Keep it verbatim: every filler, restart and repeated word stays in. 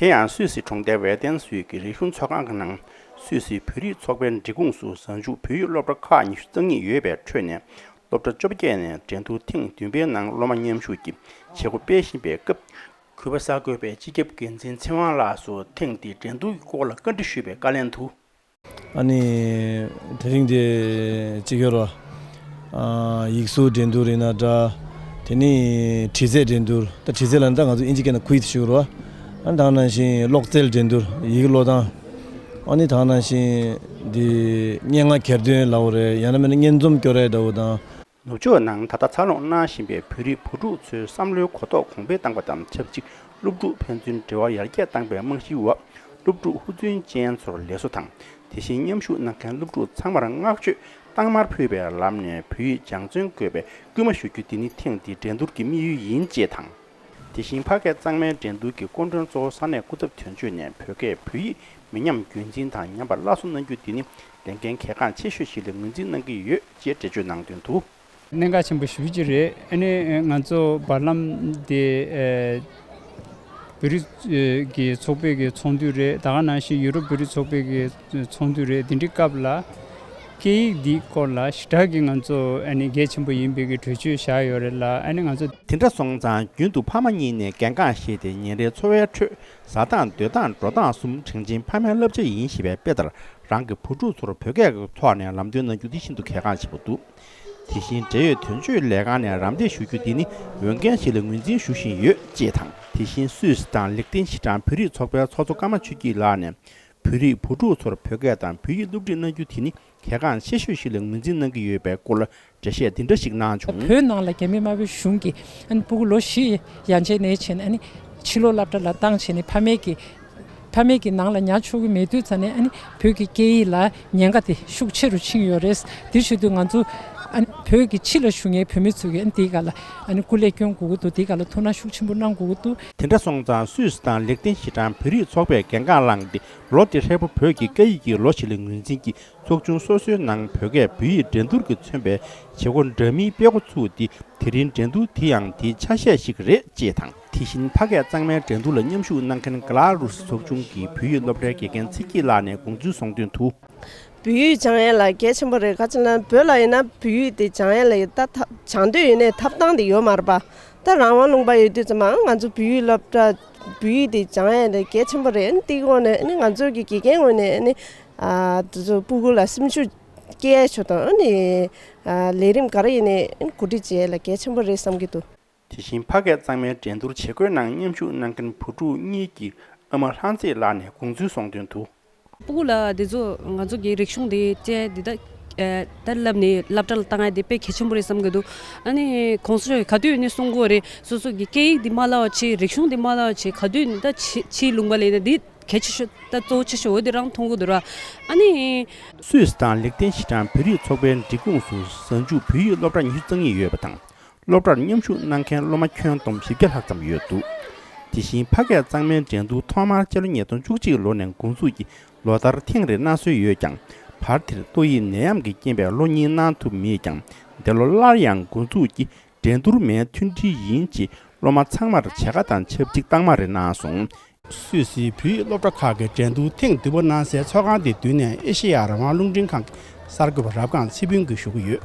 དེ་ཡང་སུད་སི་གྲོང་རྡལ་ཝེ་ཏན་སུའི་རིག་གཞུང་ཚོགས་ཁང་གི་ནང་སུད་སིའི་བོད་རིགས་ཚོགས་པའི་སྒྲིག་ཁོངས་སུ་གཟའ་མཇུག་བོད་ཡིག་སློབ་གྲྭ་ཁག་ཉི་ཤུ་རྩ་གཉིས་ཡོད་པའི་ཁྲོད་ནས་སློབ་གྲྭ་བཅོ་བརྒྱད་ནས་འགྲན་བསྡུར་ཐེངས་བདུན་པའི་ནང་སློབ་མ་མཉམ་ཞུགས་ཀྱིས་བྱེད་སྒོ་སྤེལ་བཞིན་པའི་སྐབས། གུས་པ་གསར་འགོད་པས་སྤྱི་ཁྱབ་འགན་འཛིན་ཚེ་དབང་ལགས་སུ་ཐེངས་འདིའི་འགྲན་བསྡུར་གྱི་སྐོར་ལ་བཀའ་འདྲི་ཞུས་པའི་བཀའ་ལན་དུ། ཨ་ནི། དེ་རིང་དེ་གཅིག་ཡོད་རོ། ཨ། ཡིག་གཟུགས་འགྲན་བསྡུར་ཡིན་ན་འདྲ། དེ་ནི་དྲི་རྩད་འགྲན་བསྡུར། ད་དྲི་རྩད་ལ་ད་ང་ཚོ་ཨིན་ཇི་སྐད་ནང་quiz་ཞུ་རོ། ཨ་ནི་ད་ག་ནང་བཞིན་ཀློག་རྩལ་འགྲན་བསྡུར། ཡིག་ཀློག་སྟངས། ཨ་ནི་ད་ག་ནང་བཞིན་འདི་སྙན་ངག་གྱེར་འདོན་ལབ་དགོས་རེད། ཡང་ན་མིན་ན་སྙན་རྩོམ་སྐྱོར་རེད་འདྲ་བོ་དང་། ནུབ་ཕྱོགས་ནང་ད་ལྟ་འཚར་ལོངས་གནང་བཞིན་པའི་བོད་རིགས་བུ་ཕྲུག་ཚོའི་བསམ་བློའི་གོ་རྟོགས་གོང་འཕེལ་བཏང་བ་དང་ཆབས་ཅིག་སློབ་ཕྲུག་ཕན་ཚུན་འབྲེལ་བ་ཡར་རྒྱས་བཏང་པའི་རྨང་གཞིའི་འོག་སློབ་ཕྲུག་ཧུར་བརྩོན་ཅན་ཚོར་ལས་བཟོ་དང་། དེ་བཞིན་མཉམ་ཞུགས་གནང་མཁན་སློབ་ཕྲུག་ཚང་མར་བསྔགས་བརྗོད་གཏའ་མར་ཕུལ་བའི་ལམ་ནས་བོད་ཡིག་སྦྱང་བརྩོན་དགོས་པའི་སྐུལ་མ་ཞུ་རྒྱུ་འདི་ནི་ཐེངས་འདིའི་འགྲན་བསྡུར་གྱི་དམིགས་ཡུལ་ཡིན་ཅེས་དང་། དེ་བཞིན་ཕ་སྐད་གཙང་མའི་འགྲན་བསྡུར་གྱི་སྐུ་མགྲོན་གཙོ་བོ་ས་གནས་སྐུ་ཚབ་དོན་གཅོད་ནས་བོད་སྐད་བོད་ཡིག་མི་ཉམས་རྒྱུན་འཛིན་དང་ཉམས་པ་སླར་གསོ་གནང་རྒྱུ་འདི་ནི་ལས་འགན་གལ་འགངས་ཆེ་ཤོས་ཤིག་ལ་ངོས་འཛིན་གནང་གི་ཡོད་ཅེས་འགྲེལ་བརྗོད་གནང་དོན་དུ། གནད་འགག་ཆེན་པོ་ཞེ་པོ་ཅིག་རེད། ཨ་ནི་ང་ཚོ་བར་ལམ་དེ་ཨེ་བོད་རིགས་ཀྱི་ཚོགས་པའི་གི་ཚོགས་འདུ་རེད། ད་ག་ནང་བཞིན་ཡུ་རོབ་བོད་རིགས་ཚོགས་པའི་གི་ཚོགས་འདུ་རེད། དེ་འདྲའི་སྐབས་ལ་སྐད་ཡིག་འདིའི་སྐོར་ལ་ཞེ་དྲག་གི་ང་ཚོ་ཨ་ནི་གལ་ཆེན་པོ་ཡིན་པའི་གི་གྲོས་ཆོད་བཞག་ཡོད་རེད་ལ། ཨ་ནི་ང་ཚོ། དེ་འདྲ་སོང་ཙང་རྒྱུན་དུ་ཕ་མ་གཉིས་ནས་གལ་འགངས་བཞེས་ཏེ་ཉིན་རེའི་འཚོ་བའི་ཁྲོད་བཟའ་སྟངས་སྡོད་སྟངས་འགྲོ་སྟངས་གསུམ་དྲིན་ཆེན་ཕ་མའི་བསླབ་བྱ་ཡིན་ཞེས་པའི་དཔེ་ལྟར་རང་གི་བུ་ཕྲུག་ཚོར་བོད་སྐད་ཀྱི་ཐོག་ནས་ལམ་སྟོན་གནང་རྒྱུ་འདི་ཤིན་ཏུ་གལ་འགངས་ཆེན་པོ་འདུག་དེ་བཞིན་འབྲེལ་ཡོད་དོན་གཅོད་ལས་ཁང་ནས་རམ་འདེགས་ཞུ་རྒྱུ་འདི་ནི་འོས་འགན་ཞིག་ལ་ངོས་འཛིན་ཞུ་བཞིན་ཡོད་ཅེས་དང་། དེ་བཞིན་སུད་སི་དང་ལིག་ཏེན་ཤི་ཀྲན་བོད་རིགས་ཚོགས་པའི་ཚོགས་གཙོ་ཀརྨ་ཆོས་སྐྱིད་ལགས་ནས་བོད་རིགས་བུ་ཕྲུག་ཚོར་བོད་སྐད་དང་བོད་ཡིག་སློབ་ཁྲིད་གནང་རྒྱུ་དེ་ནི་གལ་འགངས་ཆེ་ཤོས་ཤིག་ལ་ངོས་འཛིན་གནང་གི་ཡོད་པའི་སྐོར་འགྲེལ་བཤད་འདི་འདྲ་ཞིག་གནང་བྱུང་། བོད་ནང་ལ་རྒྱ་མི་དམར་པོའི་གཞུང་གིས་ཨ་ནི་སྤུ་གུ་ལོ་བཞི་ཡན་ཆད་ནས་བྱས་ནས་ཨ་ནི་ཕྱི་ལོགས་སློབ་གྲྭ་ལ་བཏང་བྱས་ནས་ཕ་མས་ཀྱི་ཕ་མས་ཀྱི་ནང་ལ་ཉར་ཆོག་གི་མེད་དུས་ཙ་ནས་ཨ་ནི་བོད་ཀྱི་སྐད་ཡིག་ལ་ཉེན་ཁ་དེ་ཤུགས་ཆེ་རུ་ཕྱིན་ཡོད་རེད། དེ་བྱེད་དུས་ང་ཚོ་ཨ་ནི་བོད་ཀྱི་ཕྱི་ལ་བཞུགས་མཁན་བོད་མི་ཚོ་གིས་ཨ་ནི་དེའི་སྒང་ལ་ཨ་ནི་སྐུ་ལས་སྐྱོན་དགོས་ཀྱི་འདུག་དེའི་སྒང་ལ་ཐུགས་སྣང་ཤུགས་ཆེན་པོ་གནང་དགོས་ཀྱི་འདུག་དེ་འདྲ་སོང་ཙང་སུད་སི་དང་ལིག་ཏེན་ཤི་ཀྲན་བོད་རིགས་ཚོགས་པས་གལ་འགངས་བླངས་ཏེ་ལོ་འདི་ཧྲིལ་པོ་བོད་ཀྱི་སྐད་ཡིག་གི་ལོ་ཞིག་ལ་ངོས་འཛིན་གྱིས། ཚོགས་ཆུང་སོ་སོའི་ནང་བོད་སྐད་བོད་ཡིག་འགྲན་བསྡུར་གྱིས་མཚོན་པའི་བྱེད་སྒོ་འདྲ་མིན་སྤེལ་འགོ་ཚུགས་ཏེ། དེ་རིང་འགྲན་བསྡུར་དེ་ཡང་དེའི་ཆ་ཤས་ཤིག་རེད་ཅེས་དང་། དེ་བཞིན་ཕ་སྐད་གཙང་མའི་འགྲན་བསྡུར་ལ་མཉམ་ཞུགས་གནང་མཁན་ག་ལ་རུ་སི་ཚོགས་ཆུང་གི་བོད་ཡིག་སློབ་གྲྭའི་དགེ་རྒན་ཚེ་སྐྱིད་ལགས་ནས་དགོངས་ཚུལ་གསུངས་དོན་དུ། བོད་ཡིག་སྦྱང་ཡས་ལ་གལ་ཆེན་པོ་རེད། ག་ཅི་ན་བོད་ལ་ཡིན་ན་བོད་ཡིག་དེ་སྦྱང་ཡས་ལ་ཡིན་ད་ཐབས་སྦྱང་འདོད་ཡོད་ནའི་ཐོབ་ཐང་དེ་ཡོད་མ་རེད་པ། ད་རང་དབང་ལུང་པ་ཡོད་དུས་ཙམ་པ་ང་ཚོ་བོད་ཡིག་སློབ་གྲྭ་བོད་ཡིག་དེ་སྦྱང་ཡས་དེ་གལ་ཆེན་པོ་རེད། ཨ་ནི་དེའི་སྒང་ནས་ཨ་ནི་ང་ཚོ་གི་དགེ་རྒན་ངོས་ནས་ཨ་ནི་ཨ་དེ་ཚོ་སྤུ་གུ་ལ་སེམས་ཤུགས་སྐྱེ་ཡས་ཆོག་དང་ཨ་ནི་ཨ་ལས་རིམ་ག་རེ་ཡིན་ནའི་ཨ་ནི་གོ་སྒྲིག་བྱེད་ཡས་ལ་གལ་ཆེན་པོ་རེད་བསམ་གྱི་འདུག་དེ་བཞིན་ཕ་སྐད་གཙང་མའི་འགྲན་བསྡུར་བྱེད་སྒོའི་ནང་མཉམ་ཞུགས་གནང་མཁན་བུ་ཕྲུག་གཉིས་ཀྱི་ཨ་མ་ལྷ་མཛེས་ལགས་ནས་དགོངས་ཚུལ་གསུངས་དོན་དུ། སྤུ་གུ་ལ་འདི་ཚོ་ང་ཚོ་གི་རིག་གཞུང་འདི་བཅས་འདི་ད་ཨེ་ད་བསླབ་ནས་སློབ་གྲྭ་ལ་བཏང་ཡ་དེ་དཔེ་གལ་ཆེན་པོ་རེད་བསམ་གྱི་འདུག་ཨ་ནི་གོང་ས་མཆོག་གིས་ག་དུས་ནས་གསུང་གི་ཡོད་རེད། སོ་སོ་གི་སྐད་ཡིག་འདི་མ་བསླབ་པ་བྱས། རིག་གཞུང་འདི་མ་བསླབ་པ་བྱས། ག་དུས་ནས་ད་ཕྱི་ཕྱིའི་ལུང་པ་ལ་ཡིན་ན་འདི་གལ་ཆེ་ཤོས་ད་གཙོ་བོ་ཆེ་ཤོས་འོ་དེ་རང་མཐོང་གི་འདུག་ར། ཨ་ནི། སུད་སི་དང་ལིག་ཏེན་ཤི་ཀྲན་བོད་རིགས་ཚོགས་པའི་སྒྲིག་ཁོངས་སུ་གཟའ་མཇུག་བོད་ཡིག་སློབ་གྲྭ་ཉི་ཤུ་རྩ་གཉིས་ཡོད་པ་དང་། སློབ་གྲྭར་མཉམ་ཞུགས་གནང་མཁན་སློབ་མ་ཁྱོན་བསྡོམས་བཞི་བརྒྱ་ལྷག་ཙམ་ཡོད་འདུག་དེ་བཞིན་ཕ་སྐད་གཙང་མའི་འགྲན་བསྡུར་ཐོག་མར་སྤྱི་ལོ་ཉིས་སྟོང་བཅུ་གཅིག་ལོ་ནས་འགོ་འཛུགས་ཀྱིས་ལོ་ལྟར་ཐེངས་རེ་གནང་སྲོལ་ཡོད་ཀྱང་། བར་དེར་ཏོག་དབྱིབས་ནད་ཡམས་ཀྱི་རྐྱེན་པས་ལོ་གཉིས་གནང་ཐུབ་མེད་ཀྱང་། འདི་ལོ་སླར་ཡང་འགོ་འཛུགས་ཀྱིས་འགྲན་བསྡུར་མའི་མཐུན་སྒྲིལ་ཡིན་ཅེས་སློབ་མ་ཚང་མར་བྱ་དགའ་དང་ཆབས་ཅིག་རྟགས་མ་རེ་གནང་སོང་། སུད་སིའི་བོད་ཡིག་སློབ་གྲྭ་ཁག་གི་འགྲན་བསྡུར་ཐེངས་བདུན་པ་གནང་སའི་ཚོགས་ཁང་དེ་མདུན་ནས་ཨེ་ཤེ་ཡ་རང་དབང་རླུང་འཕྲིན་ཁང་གི་གསར་འགོད་པ་རབ་སྒང་ཚེ་ཕུན་གྱིས་ཞུ་གི་ཡོད།